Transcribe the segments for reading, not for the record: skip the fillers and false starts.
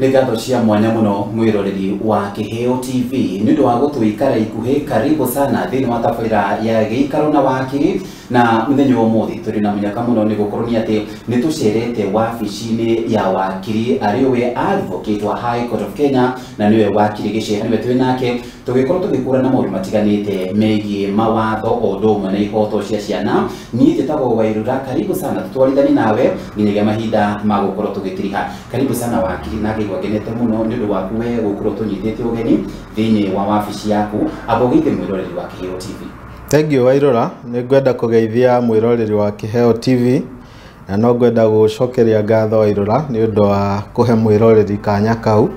Nĩ ngatho cia mwanya mũno mwĩroreri wa Kĩheo TV nĩ ũndũ wa gũtũikara ikuhĩ. Karibu sana thĩinĩ wa tabarĩra ya Gĩikaro na Wakiri, na mũthenya wa ũmũthĩ tũrĩ na mũnyaka mũno nĩ gũkorwo nĩ atĩ nĩ tũcerete wabici-inĩ ya wakiri arĩ we advocate wa High Court of Kenya, na nĩwe wakiri Gĩceha, nĩwe twĩ nake tũgĩkorwo tũgĩkũrana maũndũ matiganĩte megiĩ mawatho o ũndũ ũmwe na ihoto cia ciana. Niĩ njĩtagwo Wairura. Karibu sana tũtwarithani nawe nginyagia mahinda ma gũkorwo tũgĩtiriha. Karibu sana wakiri, na ngaigua ngenete mũno nĩ ũndũ waku we gũkorwo tũnyitĩte ũgeni thĩinĩ wa wabici yaku. Amba ũgeithie mwĩroreri wa Kĩheo TV. Thank you, Wairura. Nĩ ngwenda kũgeithia mwĩroreri wa Kĩheo TV, na no ngwenda gũcokeria ngatho, Wairura, nĩ ũndũ wa kũhe mwĩroreri kanya kau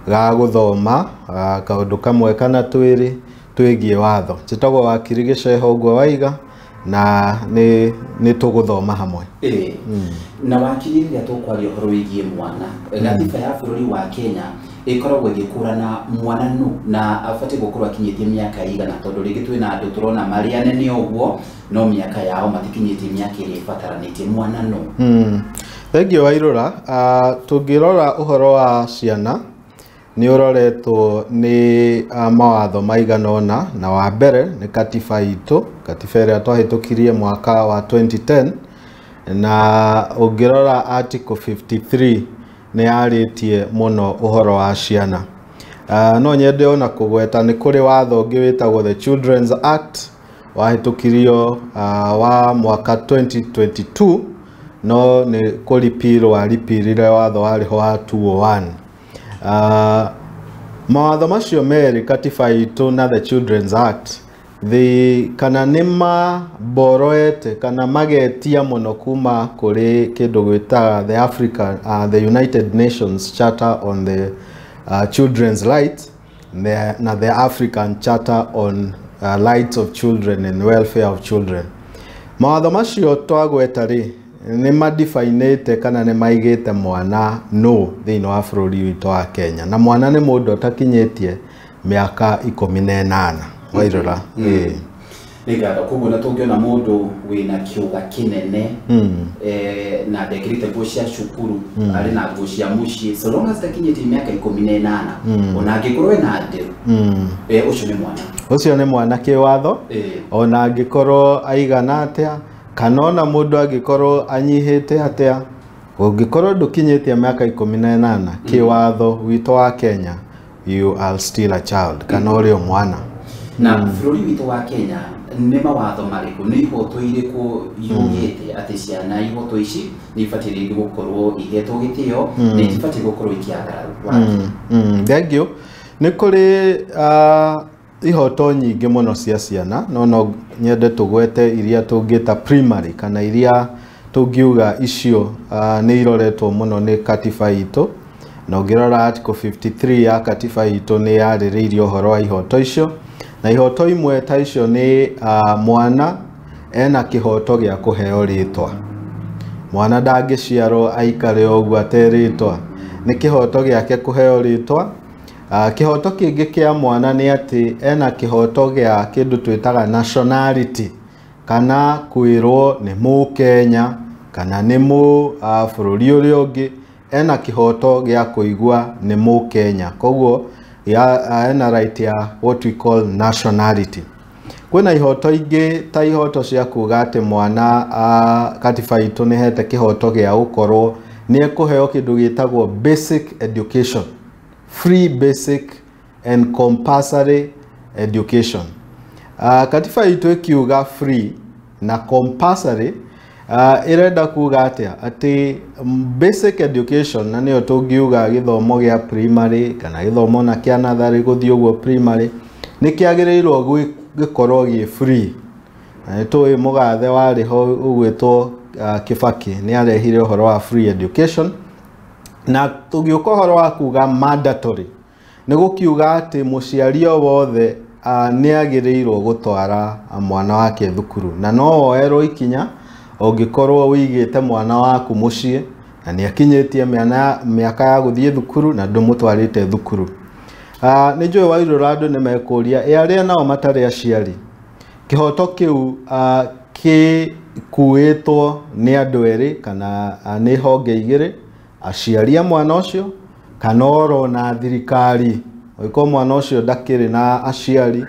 ga gũthoma kaũndũ kamwe kana twĩrĩ twĩgiĩ watho. Njĩtagwo wakiri Gĩceho ũguo waiga, na nĩ tũgũthoma hamwe. Ĩĩ, na wakiri, rĩrĩa tũkwaria ũhoro wĩgiĩ mwana, gatiba ya bũrũri wa Kenya ĩkoragwo ĩgĩkũrana mwana nũ na abatiĩ gũkorwo akinyĩtie mĩaka igana? Tondũ rĩngĩ twĩna andũ tũrona marĩ anene ũguo no mĩaka yao matikinyĩtie mĩaka ĩrĩa ĩbataranĩtie. Mwana nũ? Thank you, Wairura. Tũngĩrora ũhoro wa ciana nĩ ũroretwo nĩ mawatho maigana ũna, na wa mbere nĩ katiba itũ, katiba ĩrĩa twahĩtũkirie mwaka wa 2010, na ũngĩrora article 53 nĩ yarĩtie mũno ũhoro wa ciana. No nyende ona kũgweta nĩ kũrĩ watho ũngĩ wĩtagwo the Children's Act, wahĩtũkirio wa mwaka 2022, no nĩ kũrepeal warepealire watho warĩ ho wa 201. Mawatho macio merĩ, katiba itũ na the Children's Act, the kana nĩ maboroete kana magetia mũno kuma kũrĩ kĩndũ gwĩtaga the African the United Nations Charter on the Children's Rights na the African Charter on Rights of Children and Welfare of Children. Mawatho macio twagweta rĩ, nĩ madefinĩte kana nĩ maigĩte mwana no thĩinĩ wa bũrũri witũ wa Kenya, na mwana nĩ mũndũ ũtakinyĩtie mĩaka 18, Wairora. Ĩĩ. Nĩ ngatho. Koguo na tũngĩona mũndũ wĩna kĩũga kĩnene na ndekĩrĩte nguo cia cukuru, arĩ na nguo cia mũciĩ, so long as ndakinyĩtie mĩaka 18, ona angĩkorwo ena nderu, ũcio nĩ mwana? Ũcio nĩ mwana kĩwatho. Ona angĩkorwo aigana atĩa, kana ona mũndũ angĩkorwo anyihĩte atĩa, ũngĩkorwo ndũkinyĩtie mĩaka 18, kĩwatho witũ wa Kenya you are still a child, kana ũrĩ o mwana. Na bũrũri witũ wa Kenya nĩ mawatho marĩkũ, nĩ ihoto irĩkũ yugĩte atĩ ciana ihoto ici nĩ ibatiĩ rĩngĩ gũkorwo ihetwo gĩtĩo na itibatiĩ gũkorwo ikĩagararwo, wakiri? Thank you. Nĩ kũrĩ ihoto nyingĩ mũno cia ciana, no no nyende tũgwete iria tũngĩta primary, kana iria tũngiuga icio nĩ iroretwo mũno nĩ katiba itũ. Na ũngĩrora article 53 ya katiba itũ nĩ yarĩrĩirie ũhoro wa ihoto icio, na ihoto imwe ta icio nĩ mwana ena kĩhoto gĩa kũheo rĩtwa. Mwana ndangĩciarwo aikare o ũguo aterĩtwa, nĩ kĩhoto gĩake kũheo rĩtwa. Kĩhoto kĩngĩ kĩa mwana nĩ atĩ ena kĩhoto gĩa kĩndũ twĩtaga nationality, kana kwĩrwo nĩ mũkenya kana nĩ mũ bũrũri ũrĩa ũngĩ. Ena kĩhoto gĩa kũigua nĩ mũkenya, koguo ena right ya what we call nationality. Kwĩna ihoto ingĩ ta ihoto cia kuga atĩ mwana, katiba itũ nĩ hete kĩhoto gĩa gũkorwo nĩ ekũheo kĩndũ gĩtagwo basic education, free basic and compulsory education. Katiba itũ ĩkiuga free na compulsory, ĩrenda kuga atĩa? Atĩ basic education, na nĩyo tũngiuga gĩthomo gĩa primary kana gĩthomo na kĩa natharĩ gũthiĩ ũguo primary, nĩ kĩagĩrĩirwo gĩkorwo gĩ free. Na nĩ tũĩ mũgathe warĩ ho ũgwĩtwo Kibaki nĩ arehire ũhoro wa free education. Na tũgĩũka ũhoro wa kuga mandatory, nĩ gũkiuga atĩ mũciari o wothe nĩ agĩrĩirwo gũtwara mwana wake thukuru, na no woerwo ikinya ũngĩkorwo ũigĩte mwana waku mũciĩ na nĩ akinyĩtie mĩaka ya gũthiĩ thukuru na ndũmũtwarĩte thukuru. Nĩ njũĩ, Wairũra, andũ nĩ mekũria, ĩ arĩa nao matarĩ aciari? Kĩhoto kĩu gĩkuĩtwo nĩ andũ erĩ kana nĩ honge igĩrĩ, aciari a mwana ũcio kana oro na thirikari. Ũngĩkorwo mwana ũcio ndakĩrĩ na aciari,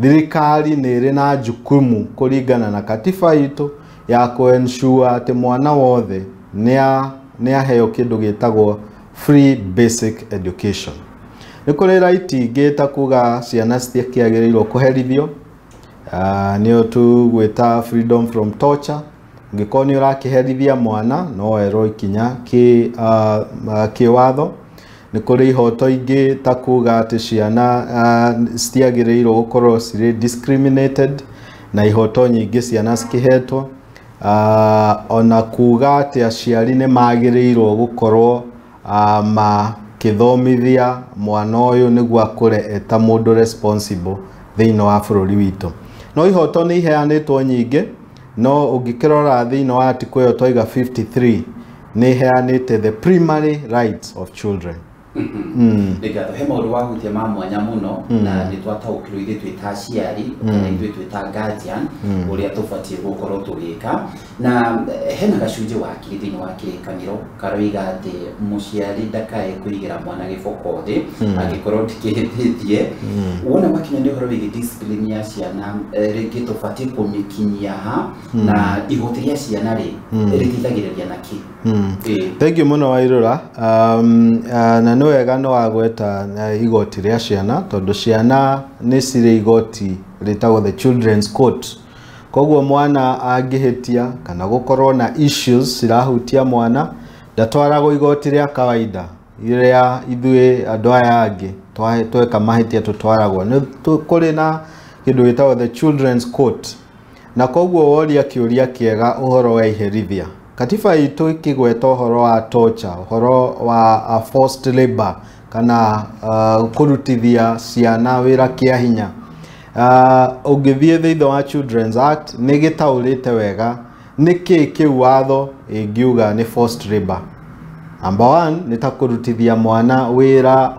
thirikari nĩ ĩrĩ na jukumu kũringana na katiba itũ ya kũ-ensure atĩ mwana wothe nĩ aheo kĩndũ gĩtagwo free basic education. Nĩ kũrĩ right ingĩ ta kuga ciana citiakĩagĩrĩirwo kũherithio, nĩyo tũgwĩta freedom from torture. Ũngĩkorwo nĩ ũrakĩherithia mwana no erwo ikinya kĩwatho. Nĩ kũrĩ ihoto ingĩ ta kuga atĩ ciana citiagĩrĩirwo gũkorwo cirĩ discriminated, na ihoto nyingĩ ciana cikĩhetwo. Ona kuga atĩ aciari nĩ magĩrĩirwo gũkorwo makĩthomithia mwana ũyũ nĩguo akũre eta mũndũ responsible thĩinĩ wa bũrũri witũ. No ihoto nĩ iheanĩtwo nyingĩ, no ũngĩkĩrora thĩinĩ wa article ĩyo twaiga 53 nĩ iheanĩte the primary rights of children. Nĩ ngatho. He maũndũ wahutia ma mwanya mũno, na nĩ twataũkĩrwo ithuĩ twĩ ta aciari kana ithuĩ twĩ ta guardian ũrĩa tũbatiĩ gũkorwo tũgĩka. Na hena gacunjĩ wakiri thĩinĩ wa kĩrĩkanĩro karoiga atĩ mũciari ndakae kũigĩra mwana gĩboko thĩ angĩkorwo ndikĩhĩtĩtie. Wona makinya nĩ ũhoro wĩgiĩ discipline ya ciana, rĩngĩ tũbatiĩ kũmĩkinyia ha, na igoti rĩa ciana rĩ rĩteithagĩrĩria na kĩ? Thank you mũno Wairũra. Na nĩ wega nĩ wagweta igoti rĩa ciana, tondũ ciana nĩ cirĩ igoti rĩtagwo the Children's Court. Koguo mwana angĩhĩtia kana gũkorwo na issues cirahutia mwana, ndatwaragwo igoti rĩa kawaida rĩrĩa ithuĩ andũ aya angĩ tweka mahĩtia tũtwaragwo. Nĩ kũrĩ na kĩndũ gĩtagwo the Children's Court. Na koguo woria kĩũria kĩega ũhoro wa iherithia. Katiba itũ ĩkĩgweta ũhoro wa torture, ũhoro wa forced labor kana kũrutithia ciana wĩra kĩa hinya. Ũngĩthiĩ thĩinĩ wa Children's Act nĩ gĩtaũrĩte wega nĩkĩ kĩu watho ĩngiuga nĩ forced labor. Number one nĩ ta kũrutithia mwana wĩra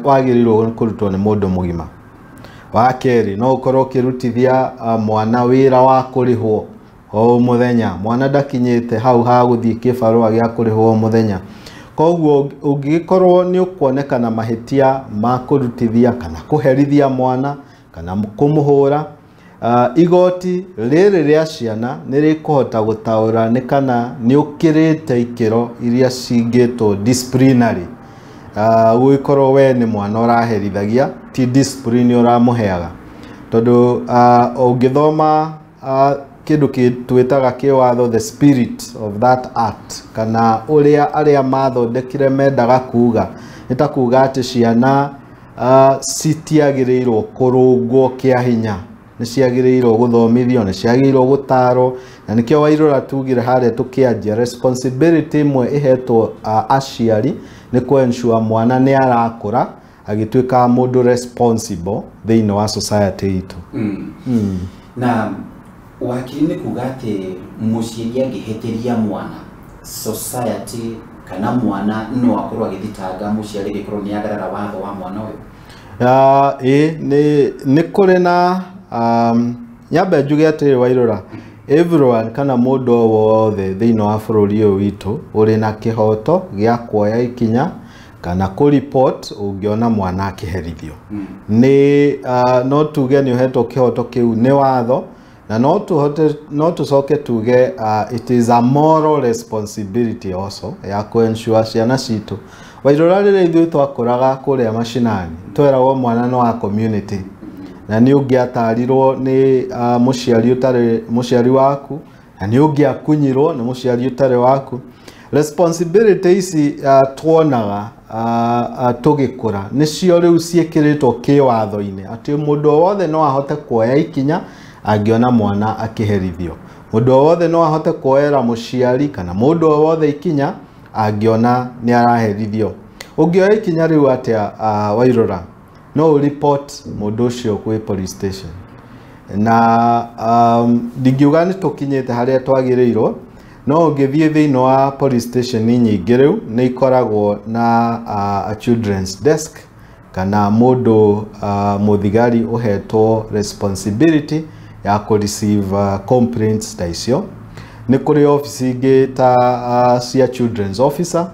wagĩrĩirwo kũrutwo nĩ mũndũ mũgima. Wa kerĩ no ũkorwo ũkĩrutithia mwana wĩra wa kũrĩhwo o mũthenya, mwana ndakinyĩte hau ha gũthiĩ kĩbarũa gĩa kũrĩhwo o mũthenya. Koguo ũngĩgĩkorwo nĩ ũkuonekana mahĩtia ma kũrutithia kana kũherithia mwana kana kũmũhũra, igoti rĩrĩ rĩa ciana nĩ rĩkũhota gũtaũra nĩ kana nĩ ũkĩrĩte ikĩro iria cingĩtwo disciplinary. Gũgĩkorwo we nĩ mwana ũraherithagia, ti discipline ũramũheaga. Tondũ ũngĩthoma kĩndũ twĩtaga kĩwatho the spirit of that act, kana ũrĩa arĩa mathondekire mendaga kuga, nĩ ta kuga atĩ ciana citiagĩrĩirwo kũrũngwo kĩa hinya, nĩ ciagĩrĩirwo gũthomithio, nĩ ciagĩrĩirwo gũtarwo. Na nĩkĩo Wairũra tugire harĩa tũkĩanjia responsibility ĩmwe ĩhetwo aciari nĩ kũ-ensure mwana nĩ arakũra agĩtuĩka mũndũ responsible thĩinĩ wa society itũ. Na wakiri nĩ kuga atĩ mũciari angĩhĩtĩria mwana, society kana mwana no akorwo agĩthitanga mũciari angĩkorwo nĩ agarara watho wa mwana ũyũ? Ĩ nĩ kũrĩ na nyambe njuge atĩrĩ Wairũra, everyone kana mũndũ o wothe thĩinĩ wa bũrũri ũyũ witũ ũrĩ na kĩhoto gĩa kuoya ikinya kana kũ-report ũngĩona mwana akĩherithio. Nĩ no tuge nĩ ũhetwo kĩhoto kĩu nĩ watho, na no tũhote, no tũcoke tuge it is a moral responsibility also ya kũ-ensure ciana citũ. Wairũra, rĩrĩa ithuĩ twakũraga kũrĩa macinani, tweragwo mwana no wa community, na nĩ ũngĩatarirwo nĩ mũciari ũtarĩ mũciari waku, na nĩ ũngĩakunyirwo nĩ mũciari ũtarĩ waku. Responsibility ici tuonaga tũgĩkũra nĩcio rĩu ciĩkĩrĩtwo kĩwatho-inĩ atĩ mũndũ o wothe no ahote kuoya ikinya angĩona mwana akĩherithio. Mũndũ o wothe no ahote kuoera mũciari kana mũndũ o wothe ikinya angĩona nĩ araherithio. Ũngĩoya ikinya rĩu atĩa, Wairũra? No report mũndũ ũcio kwĩ police station. Na ndingiuga nĩ tũkinyĩte harĩa twagĩrĩirwo, no ũngĩthiĩ thĩinĩ wa police station nyingĩ rĩu nĩ ikoragwo na a children's desk kana mũndũ mũthigari ũhetwo responsibility ya kũ receive complaints ta icio. Nĩ kũrĩ ofici ingĩ ta cia children's officer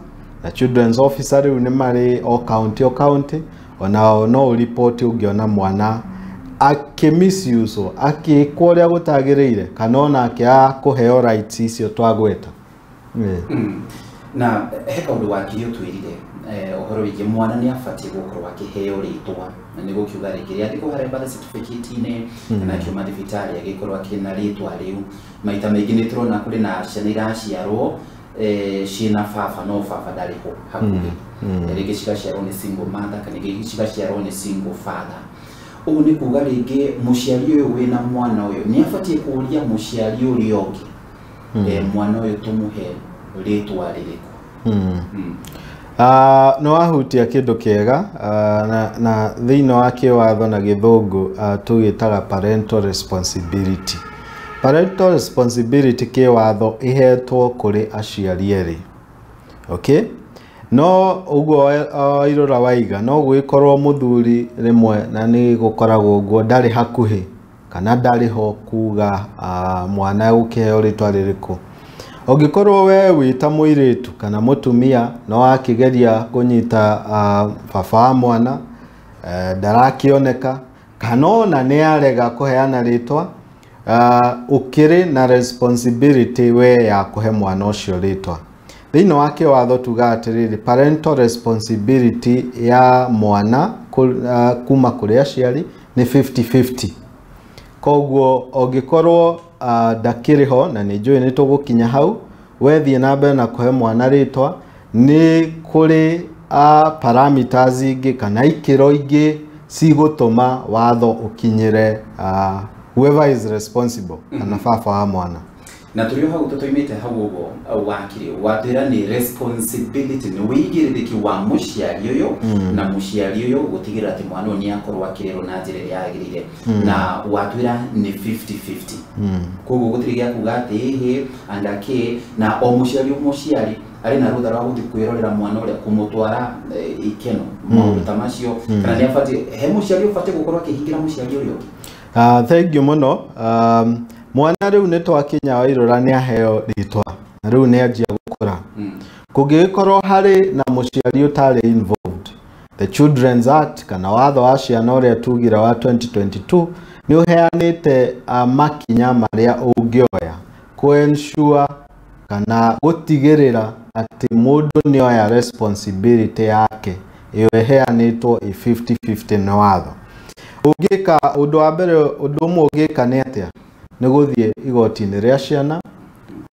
Na children's officer rĩu nĩ marĩ o county o county, onao no ũripoti ũngĩona mwana akĩmisuse, akĩkwo ũrĩa gũtagĩrĩire, kana ona akĩaga kũheo rights icio twagweta. Na he kaũndũ wakiri ũtwĩrire ũhoro wĩgiĩ mwana nĩ abatiĩ gũkorwo akĩheo rĩtwa, na nĩ gũkiuga rĩngĩ rĩandĩkwo harĩa birth certificate-inĩ kana akiuma thibitarĩ agĩkorwo akĩna rĩtwa rĩu. Maita maingĩ nĩ tũrona kũrĩ na ciana iraciarwo ciĩna baba no baba ndarĩ ho hakuhĩ, rĩngĩ cigaciarwo nĩ single mother kana rĩngĩ cigaciarwo nĩ single father. Ũguo nĩ kuga rĩngĩ mũciari ũyũ wĩna mwana ũyũ nĩ abatiĩ kũũria mũciari ũrĩa ũngĩ, mwana ũyũ tũmũhe rĩtwa rĩrĩkũ? Nĩ wahutia kĩndũ kĩega, na thĩinĩ wa kĩwatho na gĩthũngũ tũgĩtaga parental responsibility. Parental responsibility kĩwatho ĩhetwo kũrĩ aciari erĩ. Okay? No ũguo Wairũra waiga, no gũgĩkorwo mũthuri rĩmwe na nĩ gũkoragwo ũguo ndarĩ hakuhĩ kana ndarĩ ho kuga mwana gũkĩheo rĩtwa rĩrĩkũ. Ũngĩkorwo we wĩ ta mũirĩtu kana mũtumia no wakĩgeria kũnyita baba wa mwana, ndarakĩoneka kana ona nĩ arega kũheana rĩtwa, ũkĩrĩ na responsibility we ya kũhe mwana ũcio rĩtwa. Thĩinĩ wa kĩwatho tugaga atĩrĩrĩ, parental responsibility ya mwana kuma kũrĩ aciari nĩ 50-50. Koguo ũngĩkorwo ndakĩrĩ ho, na nĩ njũĩ nĩ tũgũkinya hau, wethiĩ na mbere na kũhe mwana rĩtwa, nĩ kũrĩ parameters ingĩ kana ikĩro ingĩ cigũtũma watho ũkinyĩre whoever is responsible kana baba wa mwana. Na tũrĩ o hau tũtoimĩte hau ũguo wakiri watwĩra nĩ responsibility, nĩ wĩigĩrĩrĩki wa mũciari ũyũ na mũciari ũyũ gũtigĩrĩra atĩ mwana ũyũ nĩ akorwo akĩrerwo na njĩra ĩrĩa yagĩrĩire, na watwĩra nĩ 50-50. Koguo gũtirĩ gĩa kuga atĩ ĩhĩ anga kĩ, na o mũciari o mũciari arĩ na rũtha rwa gũthiĩ kwĩrorera mwana ũrĩa, kũmũtwara ikeno maũndũ ta macio, kana nĩ abatiĩ, he mũciari ũbatiĩ gũkorwo akĩhingĩra mũciari ũrĩa ũngĩ? Thank you mũno. Mwana rĩu nĩ twakinya Wairũra nĩ aheo rĩtwa na rĩu nĩ anjia gũkũra. Kũngĩgĩkorwo harĩ na mũciari ũtarĩ involved, the Children's Act kana watho wa ciana ũrĩa tugire wa 2022 nĩ ũheanĩte makinya marĩa ũngĩoya kũ ensure kana gũtigĩrĩra atĩ mũndũ nĩ oya responsibility yake ĩyo ĩheanĩtwo ĩ 50-50 nĩ watho. Ũngĩka ũndũ wa mbere, ũndũ ũmwe ũngĩka nĩ atĩa? Nĩ gũthiĩ igoti-inĩ rĩa ciana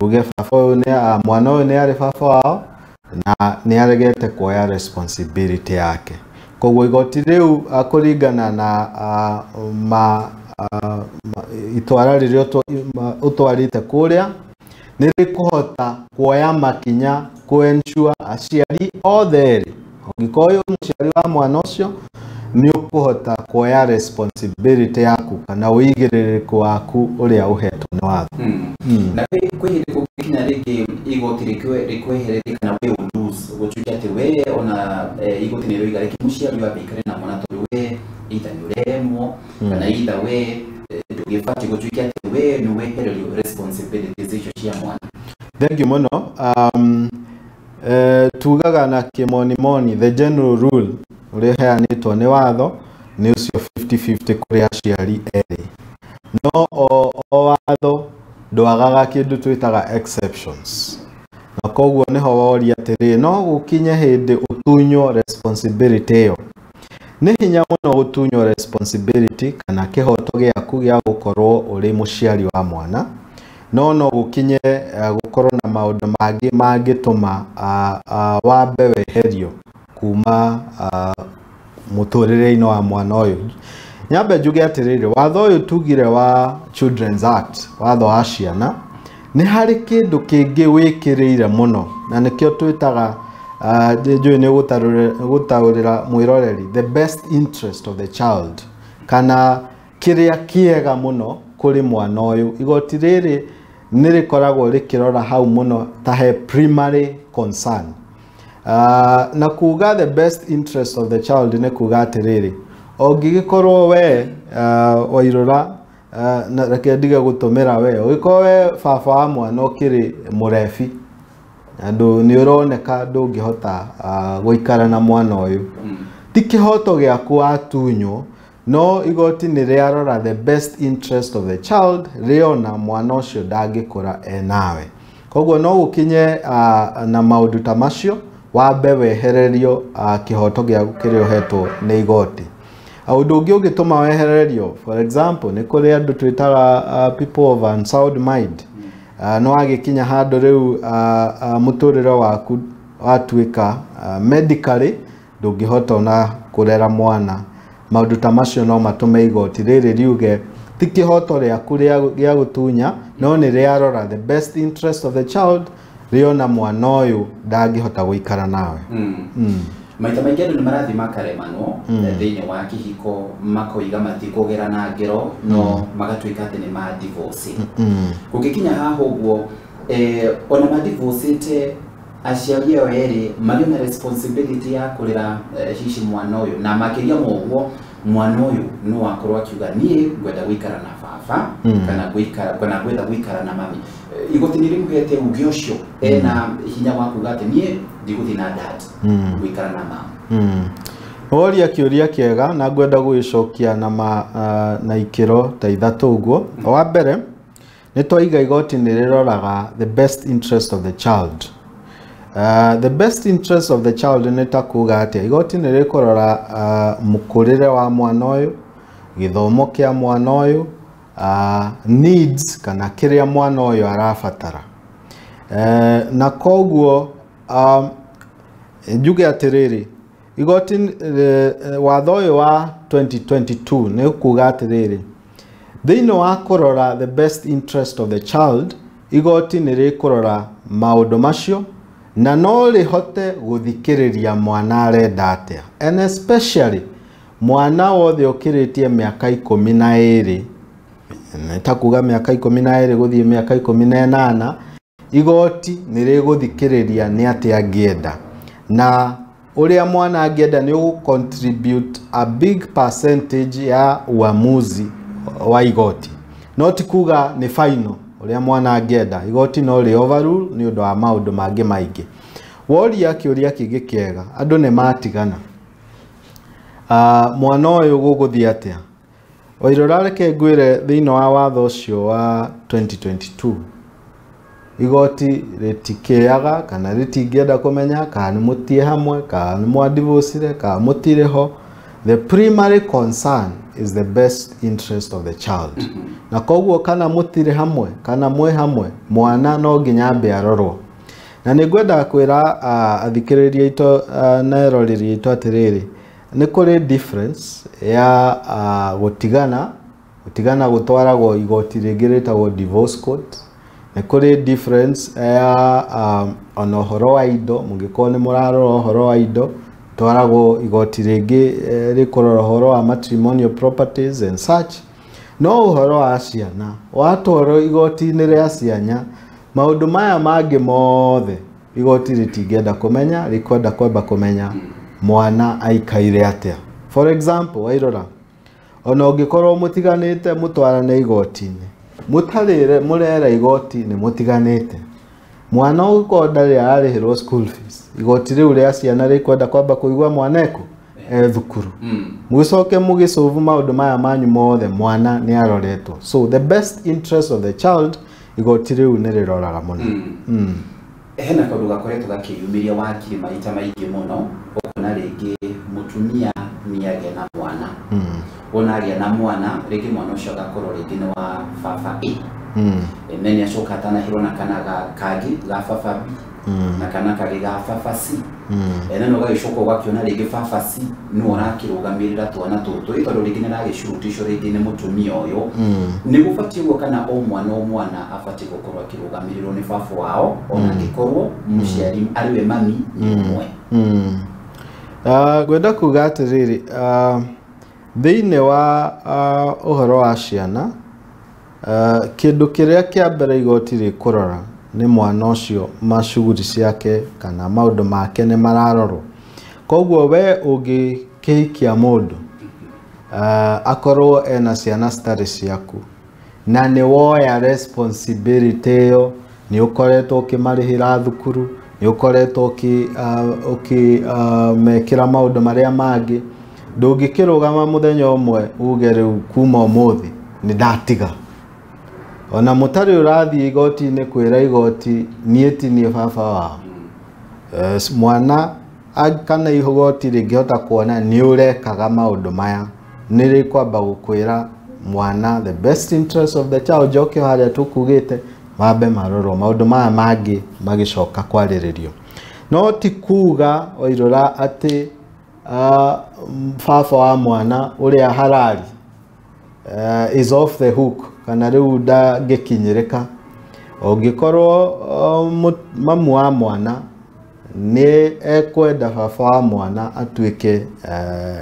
uge baba ũyũ nĩ mwana ũyũ nĩ arĩ baba wao na nĩ aregete kuoya responsibility yake. Koguo igoti rĩu kũringana na itwara rĩrĩa ũtwarĩte kũrĩa nĩ rĩkũhota kuoya makinya kũ ensure aciari othe erĩ, ũngĩkorwo wĩ mũciari wa mwana ũcio nĩ ũkũhota kuoya responsibility yaku kana ũigĩrĩrĩku waku ũrĩa ũhetwo nĩ watho. Na kwĩ hĩndĩ kũngĩkinya rĩngĩ igoti rĩkwehererie kana we lose gũtuĩke atĩ we ona igoti nĩ rĩoiga rĩngĩ mũciari wambe aikare na mwana tondũ we either nĩ ũremwo kana either we ndũgĩbatiĩ gũtuĩke atĩ we nĩ wehererio responsibilities icio cia mwana. Thank you mũno. Tugaga na kĩmonimoni the general rule ũrĩa ũheanĩtwo nĩ watho nĩ ũcio 50-50 kũrĩ aciari erĩ, no o watho ndwagaga kĩndũ twĩtaga exceptions, na koguo nĩho woria atĩrĩ no gũkinye hĩndĩ ũtunywo responsibility ĩyo. Nĩ hinya mũno gũtunywo responsibility kana kĩhoto gĩaku gĩa gũkorwo ũrĩ mũciari wa mwana, no no gũkinye gũkorwo na maũndũ mangĩ mangĩtũma wambe weherio kuma mũtũrĩre-inĩ wa mwana ũyũ. Nyambe njuge atĩrĩrĩ, watho ũyũ tugire wa Children's Act, watho wa ciana, nĩ harĩ kĩndũ kĩngĩ wĩkĩrĩire mũno na nĩkĩo twĩtaga njũĩ nĩ gũtaũrĩra mwĩroreri the best interest of the child, kana kĩrĩa kĩega mũno kũrĩ mwana ũyũ. Igoti rĩrĩ nĩ rĩkoragwo rĩkĩrora hau mũno ta he primary concern. Na kuga the best interest of the child nĩ kuga atĩrĩrĩ, ũngĩgĩkorwo we Wairũra, na reke ndige gũtũmĩra we, ũngĩkorwo we baba wa mwana ũkĩrĩ mũrebi andũ nĩ ũroneka ndũngĩhota gũikara na mwana ũyũ, ti kĩhoto gĩaku watunywo, no igoti nĩ rĩarora the best interest of the child, rĩona mwana ũcio ndangĩkũra enawe. Koguo no gũkinye na maũndũ ta macio wambe wehererio kĩhoto gĩaku kĩrĩa ũhetwo nĩ igoti. Ũndũ ũngĩ ũngĩtũma wehererio, for example, nĩ kũrĩ andũ twĩtaga people of unsound mind. No wagĩkinya handũ rĩu mũtũrĩre waku watuĩka medically ndũngĩhota ona kũrera mwana. Maũndũ ta macio no matũme igoti rĩrĩ riuge ti kĩhoto rĩaku gĩa gũtunya, no nĩ rĩarora the best interest of the child, rĩona mwana ũyũ ndangĩhota gũikara nawe. Maita maingĩ andũ nĩ marathiĩ makaremanwo thĩinĩ wa kĩhiko, makoiga matikũgerana ngero, no magatuĩka atĩ nĩ ma divorce. Gũgĩkinya haha ũguo, ona ma divorcete aciari ao erĩ marĩ na responsibility ya kũrera hihi mwana ũyũ, na makĩria ma ũguo mwana ũyũ no akorwo akiuga niĩ ngwenda gũikara na baba kana ngwenda gũikara na mami. Igoti nĩ rĩmũhete uge ũcio, ena hinya wa kuga atĩ niĩ ndigũthiĩ na dad, gũikara na mama. Woria kĩũria kĩega na ngwenda gũgĩcokia na ikĩro ta ithatũ ũguo. Wa mbere nĩ twaiga igoti nĩ rĩroraga the best interest of the child. The best interest of the child nĩ ta kuga atĩa, igoti nĩ rĩkũrora mũkũrĩre wa mwana ũyũ, gĩthomo kĩa mwana ũyũ, needs kana kĩrĩa mwana ũyũ arabatara. Na koguo njuge atĩrĩrĩ, igoti watho ũyũ wa 2022 nĩ kuga atĩrĩrĩ, thĩinĩ wa kũrora the best interest of the child, igoti nĩ rĩkũrora maũndũ macio na no rĩhote gũthikĩrĩria mwana arenda atĩa, and especially mwana wothe ũkĩrĩtie mĩaka 12, nĩ ta kuga mĩaka 12 gũthiĩ mĩaka 18, igoti nĩ rĩgũthikĩrĩria nĩ atĩa angĩenda, na ũrĩa mwana angĩenda nĩ ũgũ contribute a big percentage ya uamuzi wa igoti. No ti kuga nĩ final ũrĩa mwana angĩenda, igoti no rĩ overrule nĩ ũndũ wa maũndũ mangĩ maingĩ. Woria kĩũria kĩngĩ kĩega, andũ nĩ matigana, mwana ũyũ gũgũthiĩ atĩa? Wairora reke ngwĩre, thĩinĩ wa watho ũcio wa 2022 igoti rĩtikĩaga kana rĩtingĩenda kũmenya kana nĩ mũtie hamwe, kana nĩ mwadivocire, kana mũtirĩ ho. The primary concern is the best interest of the child. Na koguo kana mũtirĩ hamwe kana mwĩ hamwe, mwana no nginya ambe arorwo. Na nĩ ngwendaga kwĩra athikĩrĩria aitũ na eroreri aitũ atĩrĩrĩ, nĩ kũrĩ difference ya gũtigana. Gũtigana gũtwaragwo igoti rĩngĩ rĩtagwo divorce court. Nĩ kũrĩ difference ya ona ũhoro wa indo, mũngĩkorwo nĩ mũrarora ũhoro wa indo, twaragwo igoti rĩngĩ rĩkũrora ũhoro wa matrimonial properties and such. No ũhoro wa ciana watwarwo igoti-inĩ rĩa ciana, maũndũ maya mangĩ mothe igoti rĩtingĩenda kũmenya, rĩkwenda kwamba kũmenya mwana aikaire atĩa. For example, wairora ona ũngĩkorwo mũtiganĩte mũtwarane igoti-inĩ, mũtarĩre mũrera igoti nĩ mũtiganĩte, mwana ũngĩkorwo ndarĩ ararĩhĩrwo school fees, igoti rĩu rĩa ciana rĩkwenda kwamba kũigua mwana ekũ e thukuru, mũgĩcoke mũgĩcovu maũndũ maya manyu mothe, mwana nĩ aroretwo. So the best interest of the child igoti rĩu nĩ rĩroraga mũno. Hena kaũndũ gakoretwo gakĩyumĩria wakiri maita maingĩ mũno, ũkona rĩngĩ mũtumia nĩ agĩa na mwana, wona agĩa na mwana rĩngĩ mwana ũcio agakorwo rĩngĩ nĩ wa baba A, na nĩ acoka atanahĩrwo na kana kangĩ ga baba B, na kana kangĩ ga baba C, na no ũgagĩcoka ũgakĩona rĩngĩ baba C nĩwe ũrakĩrũgamĩrĩra twana tũtũ, tondũ rĩngĩ nĩ aragĩcurutĩcwo rĩngĩ nĩ mũtumia ũyũ. Nĩ gũbatiĩ ũguo kana o mwana o mwana abatiĩ gũkorwo akĩrũgamĩrĩrwo nĩ baba wao, ona angĩkorwo mũciari arĩ we mami nĩ ũmwe? Ngwenda kuga atĩrĩrĩ, thĩinĩ wa ũhoro wa ciana, kĩndũ kĩrĩa kĩa mbere igoti rĩkũrora nĩ mwana ũcio, macuguri ciake kana maũndũ make nĩ mararorwo. Koguo we ũngĩkĩhikia mũndũ akorwo ena ciana citarĩ ciaku, na nĩ woya responsibility ĩyo, nĩ ũkoretwo ũkĩmarĩhĩra thukuru, nĩ ũkoretwo ũkĩmekĩra maũndũ marĩa mangĩ. Ndũngĩkĩrũgama mũthenya ũmwe uge rĩu kuma ũmũthĩ nĩ ndatiga. Ona mũtarĩ ũrathiĩ igoti-inĩ kwĩra igoti niĩ ti niĩ baba wao. Mwana kana igoti rĩngĩhota kuona nĩ ũrekaga maũndũ maya, nĩ rĩkwamba gũkwĩra mwana the best interest of the child, njoke harĩa tũkugĩte mambe marorwo maũndũ maya mangĩ magĩcoka kwarĩrĩrio. No ti kuga Wairũra atĩ baba wa mwana ũrĩa harari is off the hook kana rĩu ndangĩkinyĩrĩka. Ũngĩkorwo mamu wa mwana nĩ ekwenda baba wa mwana atuĩke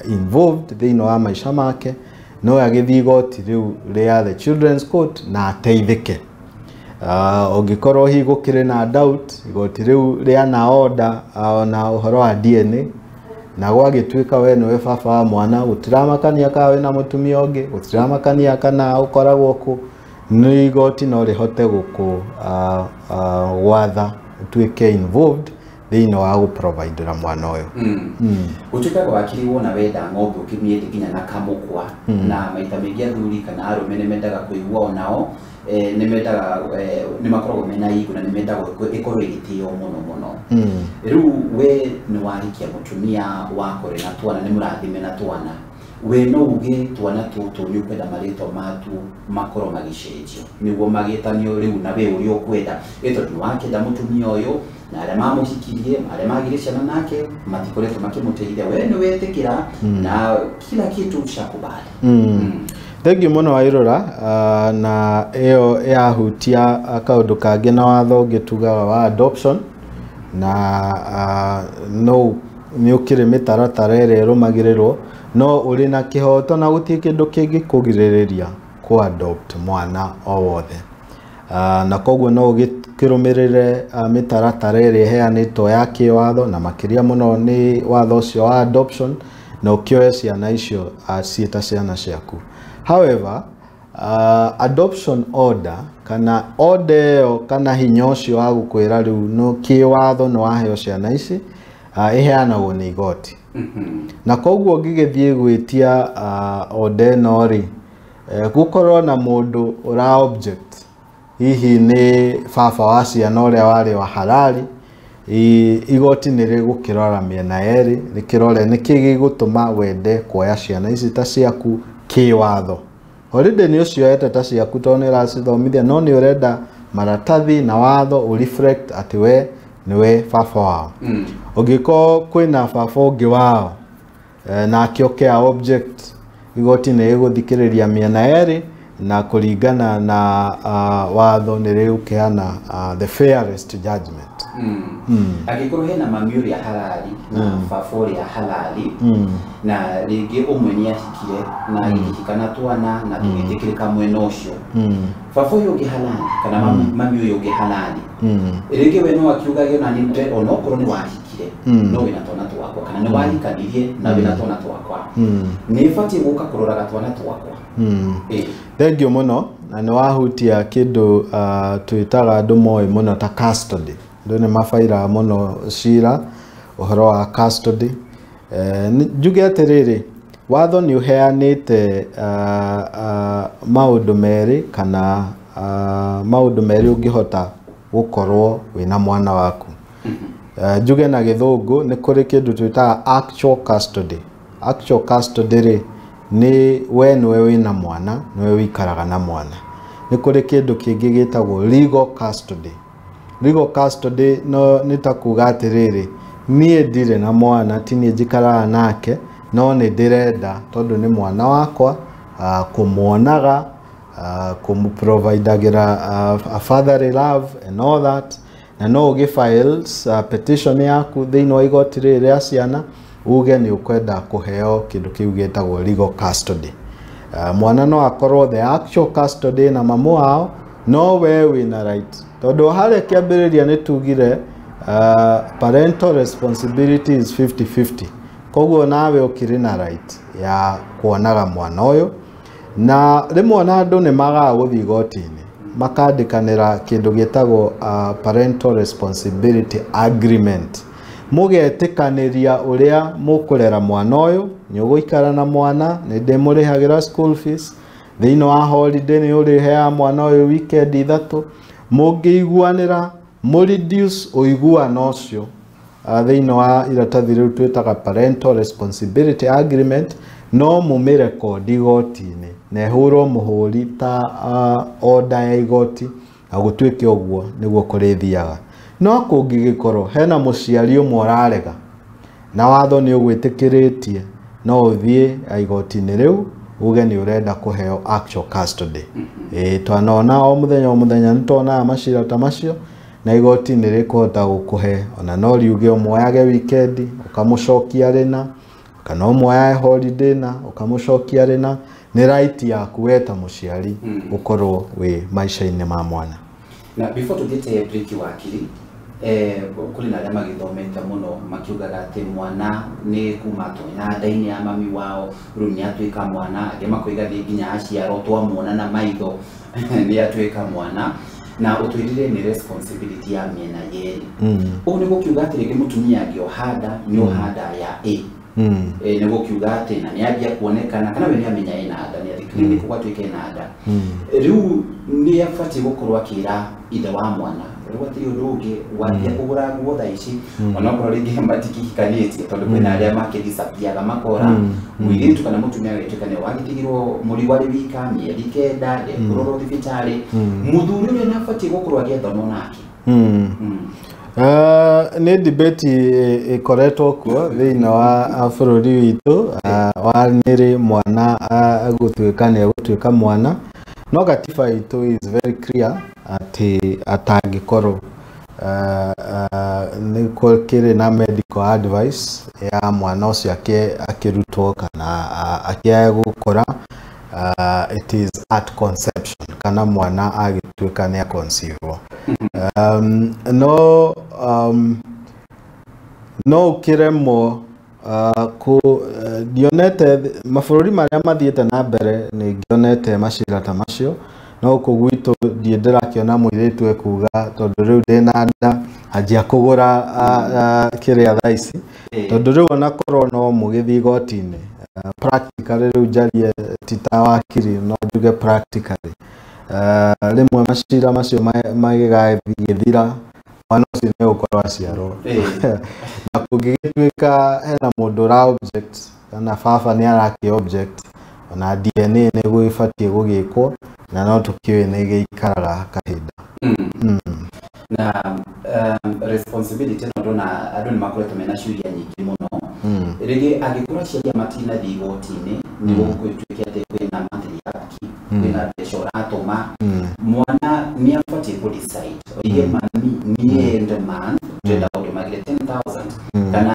involved thĩinĩ wa maica make, no agĩthiĩ igoti rĩu rĩa the Children's Court na ateithĩke. Ũngĩkorwo hihi gũkĩrĩ na doubt, igoti rĩu rĩa na order ona ũhoro wa DNA, na gwagĩtuĩka we nĩwe baba wa mwana, gũtiramakania kana wĩna mũtumia ũngĩ, gũtiramakania kana ũkoragwo kũ, nĩ igoti no rĩhote gũkũ gwatha ũtuĩke involved thĩinĩ wa gũprovidera mwana ũyũ. Gũtuĩkaga wakiri wona wenda ng'ombe ũkĩmĩendia nginya na kamũkwa, na maita maingĩ athuri kana arũme nĩ mendaga kũigua onao nĩ mendaga nĩ makoragwo mena ego na nĩ mendaga ĩkorwo ĩgĩtĩo mũno mũno. Rĩu we nĩ wahikia mũtumia wakore na twana, nĩ mũrathime na twana, we no uge twana tũtũ nĩ ũkwenda marĩtwa matuo makorwo magĩcenjio nĩguo magĩtanio rĩu na we ũrĩa ũkwenda, ĩ tondũ nĩ wakĩenda mũtumia ũyũ na arĩa mamũhikirie, arĩa magire ciana nake matikoretwo makĩmũteithia, we nĩ wetĩkĩra na kila kitu ushakubali. Thengiũ mũno Wairũra, na ĩyo yahutia kaũndũ kangĩ na watho ũngĩ tugaga wa adoption, na no nĩ ũkĩrĩ mĩtaratara ĩrĩa ĩrũmagĩrĩrwo, no ũrĩ na kĩhoto na gũtirĩ kĩndũ kĩngĩkũgirĩrĩria kũ adopt mwana o wothe. Na koguo no ũgĩkĩrũmĩrĩre mĩtaratara ĩrĩa ĩheanĩtwo ya kĩwatho, na makĩria mũno nĩ watho ũcio wa adoption, na ũkĩoe ciana icio ciĩ ta ciana ciaku. However, adoption order kana order ĩyo kana hinya ũcio wa gũkwĩra rĩu no kĩwatho nĩ waheo ciana ici, ĩheanagwo nĩ igoti. Na koguo ũngĩgĩthiĩ gwĩtia order ĩno rĩ, gũkorwo na mũndũ ũra object, hihi nĩ baba wa ciana ũrĩa warĩ wa halali, igoti nĩ rĩgũkĩrora mĩena yerĩ, rĩkĩrore nĩkĩ gĩgũtũma wende kuoya ciana ici ta ciaku kĩwatho. Already nĩ ũcioete ta ciaku tondũ nĩ ũracithomithia, no nĩ ũrenda maratathi na watho ũ reflect atĩ we nĩwe baba wao. Ũngĩkorwo kwĩna baba ũngĩ wao nake oke a object, igoti nĩ rĩgũthikĩrĩria mĩena yerĩ, na kũringana na watho nĩ rĩgũkĩheana the fairest judgment. Angĩkorwo hena mami ũrĩa halali na baba ũrĩa halali, na rĩngĩ ũmwe nĩ ahikire na agĩkĩhika na twana na tũgĩtĩkĩrĩka mwena ũcio, baba ũyũ ũngĩ halali kana mami ũyũ ũngĩ halali, rĩngĩ we no akiugage ona nĩ onokorwo nĩ wahikire no wĩna twana twakwa, kana nĩ wahikanirie na wĩna twana twakwa, nĩ batiĩ gũka kũroraga twana twakwa. Thengiũ mũno, na nĩ wahutia kĩndũ twĩtaga andũ moĩ mũno ta custody. Andũ nĩ mabairaga mũno cira ũhoro wa custody. Njuge atĩrĩrĩ, watho nĩ ũheanĩte maũndũ merĩ kana maũndũ merĩ ũngĩhota gũkorwo wĩna mwana waku. Njuge na gĩthũngũ nĩ kũrĩ kĩndũ twĩtaga actual custody. Actual custody rĩ, nĩ we nĩwe wĩna mwana, nĩwe wĩikaraga na mwana. Nĩ kũrĩ kĩndũ kĩngĩ gĩtagwo legal custody. Legal custody no nĩ ta kuga atĩrĩrĩ, niĩ ndirĩ na mwana, ti niĩ njikaraga nake, no nĩ ndĩrenda tondũ nĩ mwana wakwa, kũmuonaga, kũmũprovidagĩra a fatherly love and all that, na no ũgĩ files petition yaku thĩinĩ wa igoti rĩrĩ rĩa ciana, uge nĩ ũkwenda kũheo kĩndũ kĩu gĩtagwo legal custody. Mwana no akorwo the actual custody na mamu wao, no we wĩna right, tondũ harĩa kĩambĩrĩria nĩ tugire parental responsibility is 50-50, koguo nawe ũkĩrĩ na right ya kuonaga mwana ũyũ. Na rĩmwe ona andũ nĩ magaga gũthiĩ igoti-inĩ, Makandĩkanĩra kĩndũ gĩtagwo parental responsibility agreement. Mũgetĩkanĩria ũrĩa mũkũrera mwana ũyũ, nĩ ũgũikara na mwana, nĩ ndĩmũrĩhagĩra school fees, thĩinĩ wa holiday nĩ ũrĩheaga mwana ũyũ weekend 3. Mũngĩiguanĩra mũ reduce ũiguano ũcio thĩinĩ wa iratathi rĩu twĩtaga parental responsibility agreement, no mũmĩrekondi igoti-inĩ na ĩhũrwo mũhũri ta order ya igoti, na gũtuĩke ũguo nĩguo kũrĩthiaga. No kũngĩgĩkorwo hena mũciari ũmwe ũrarega na watho nĩ ũgwĩtĩkĩrĩtie, no ũthiĩ igoti-inĩ rĩu uge nĩ ũrenda kũheo actual custody. Twanona o mũthenya o mũthenya nĩ tuonaga macira ta macio, na igoti nĩ rĩkũhota gũkũhe, ona no riuge ũmuoyage weekend ũkamũcokia rĩna, kana ũmuoyage holiday na ũkamũcokia rĩna. Nĩ right yaku we ta mũciari gũkorwo wĩ maica-inĩ ma mwana. Na before tũthiĩte break wakiri, kũrĩ na arĩa magĩthomete mũno makiugaga atĩ mwana nĩ kuma tonya nda-inĩ ya mami wao, rĩu nĩ atuĩka mwana, angĩ makoiga nĩ nginya aciarwo twamuona na maitho nĩ atuĩka mwana, na ũtwĩrire nĩ responsibility ya mĩena yerĩ. Ũũ nĩ gũkiuga atĩ rĩngĩ mũtumia angĩoha nda nĩ oha nda ya A. Nĩ gũkiuga atĩ na nĩ ambia kuonekana kana we nĩ amenya ena nda, nĩ athiĩ clinic gwatuĩka ena nda, rĩu nĩ abatiĩ gũkorwo akĩra ithe wa mwana rĩu hatirĩ ũndũ ũngĩ wambia kũgũra nguo thaa ici, onokorwo rĩngĩ matikihikanĩtie, tondũ kwĩna arĩa makĩdisapiaga makora mũirĩtu kana mũtumia agĩtuĩka nĩ wagĩtigirwo mũrigo arĩ wika mĩeri 9 ndekũrorwo thibitarĩ, mũthuri ũrĩa nĩ abatiĩ gũkorwo agĩethana nake. Nĩ debate ĩkoretwo kuo thĩinĩ wa bũrũri witũ, wa nĩrĩ mwana gũtuĩka nĩ egũtuĩka mwana, no gatiba itũ is very clear atĩ atangĩkorwo nĩ kũrĩ na medical advice ya mwana ũcio akĩrutwo kana akĩaga gũkũra, it is at conception kana mwana agĩtuĩka nĩ aconceive. No ũkĩremwo ndionete mabũrũri marĩa mathiĩte na mbere, nĩ ngĩonete macira ta macio, no gũkũ gwitũ ndiĩ ndĩrakĩona mũirĩtu ekuga tondũ rĩu ndĩna nda anjia kũgũra kĩrĩa thaa ici, tondũ rĩu onakorwo no mũgĩthiĩ igoti-inĩ, practically rĩu njarie ti ta wakiri, no njuge practically, rĩmwe macira macio magĩgathira mwana ũcio nĩ egũkorwo aciarwo. Na kũngĩgĩtuĩka hena mũndũ ũra object kana baba nĩ arakĩ object, ona DNA nĩ gũgĩbatiĩ gũgĩkwo, na no tũkĩũĩ nĩ gĩikaraga kahinda. Na responsibility ĩno ndona andũ nĩ makoretwo mena ciũria nyingĩ mũno. Rĩngĩ angĩkorwo aciari matinathiĩ igoti-inĩ, nĩ gũgũtuĩke atĩ kwĩna monthly upkeep, kwĩna mbeca ũratũma, mwana nĩ abatiĩ kũ decide oige mami niĩ end month ndĩrenda ũndũmagĩre 10,000, kana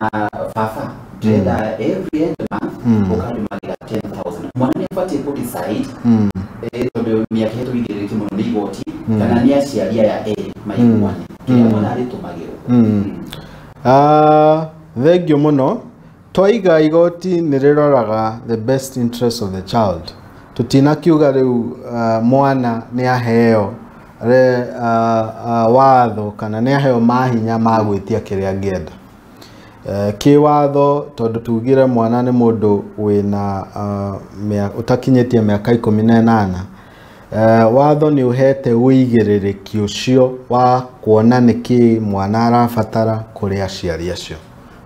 baba ndĩrenda every end month ũkandũmagĩra 10,000. Mwana nĩ abatiĩ kũ decide, tondũ mĩaka ĩhetwo igĩrĩrĩki mũno nĩ igoti, kana nĩ aciari aya erĩ maiguane kĩrĩa mwana arĩtũmagĩrwo. Thengiũ mũno. Twaiga igoti nĩ rĩroraga the best interest of the child. Tũtinakiuga rĩu mwana nĩ aheo watho kana nĩ aheo mahinya ma gwĩtia kĩrĩa angĩenda. Kĩwatho tondũ tugire mwana nĩ mũndũ wĩna ũtakinyĩtie mĩaka 18, watho nĩ ũhete ũigĩrĩrĩki ũcio wa kuona nĩkĩ mwana arabatara kũrĩ aciari acio.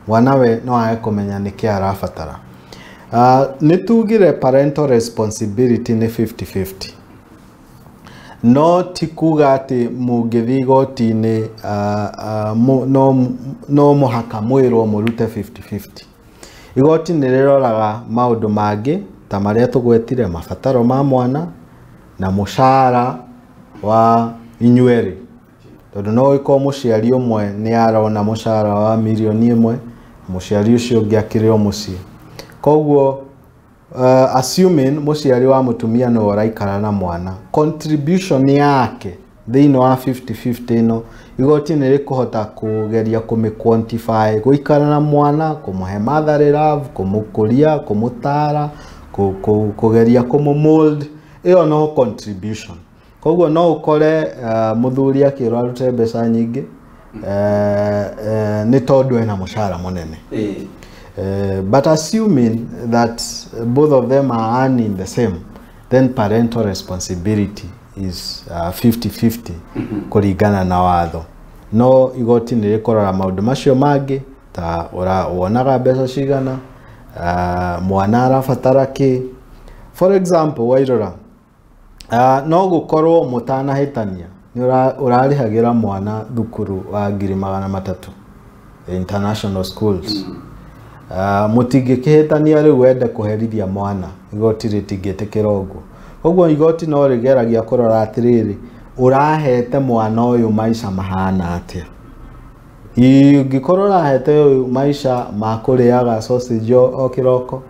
Mwana we no age kũmenya nĩkĩ arabatara. Nĩ tugire parental responsibility nĩ 50-50, no ti kuga atĩ mũngĩthiĩ igoti-inĩ no mũhaka mwĩrwo mũrute 50-50. Igoti nĩ rĩroraga maũndũ mangĩ ta marĩa tũgwetire, mabataro ma mwana na mũcara wa inyuerĩ, tondũ no gĩkorwo mũciari ũmwe nĩ arona mũcara wa mirioni 1, mũciari ũcio ũngĩ akĩrĩ o mũciĩ. Koguo assuming mũciari wa mũtumia nĩwe ũraikara na mwana, contribution yake thĩinĩ wa 50-50 ĩno igoti nĩ rĩkũhota kũgeria kũmĩ quantify, gũikara na mwana, kũmũhe motherly love, kũmũkũria, kũmũtara, kũgeria kũmũ mold, ĩyo no contribution. Koguo no ũkore mũthuri akĩrwo arute mbeca nyingĩ nĩ tondũ ena mũcara mũnene. But assuming that both of them are earning the same, then parental responsibility is 50-50 kũringana na watho. No igoti nĩ rĩkũrora maũndũ macio mangĩ ta wonaga mbeca cigana, mwana arabatara kĩ. For example, Wairora, no gũkorwo mũtanahĩtania nĩ ũrarĩhagĩra mwana thukuru wa 300,000 international schools. Mũtingĩkĩhĩtania rĩu wende kũherithia mwana, igoti rĩtingĩtĩkĩra ũguo. Koguo igoti no rĩgeragia kũrora atĩrĩrĩ, ũrahete mwana ũyũ maica mahana atĩa. Ingĩkorwo ũrahete ũyũ maica ma kũrĩaga sausage o kĩroko,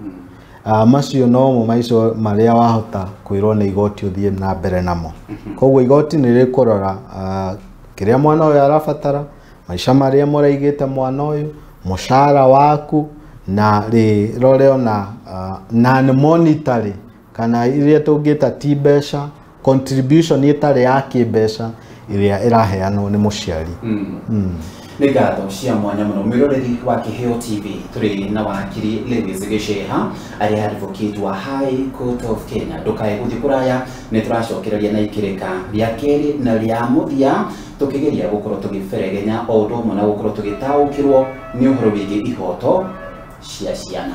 macio nomo maica marĩa wahota kwĩrwo nĩ igoti ũthiĩ na mbere namo. Koguo igoti nĩ rĩkũrora kĩrĩa mwana ũyũ arabatara, maica marĩa mũraigĩte mwana ũyũ, mũcara waku, na rĩrore ona non-monetary kana iria tũngĩta ti mbeca, contribution ĩtarĩ ya kĩmbeca ĩrĩa ĩraheanwo nĩ mũciari. Nĩ ngatho cia mwanya mũno mwĩroreri wa Kĩheo TV. Tũrĩ na wakiri Lewis Gĩceha arĩa advocate wa High Court of Kenya. Ndũkae gũthiĩ kũraya, nĩ tũracokereria na ikĩrĩka rĩa kerĩ na rĩa mũthia tũkĩgeria gũkorwo tũgĩberegenya o ũndũ ũmwe na gũkorwo tũgĩtaũkĩrwo nĩ ũhoro wĩgiĩ ihoto cia ciana.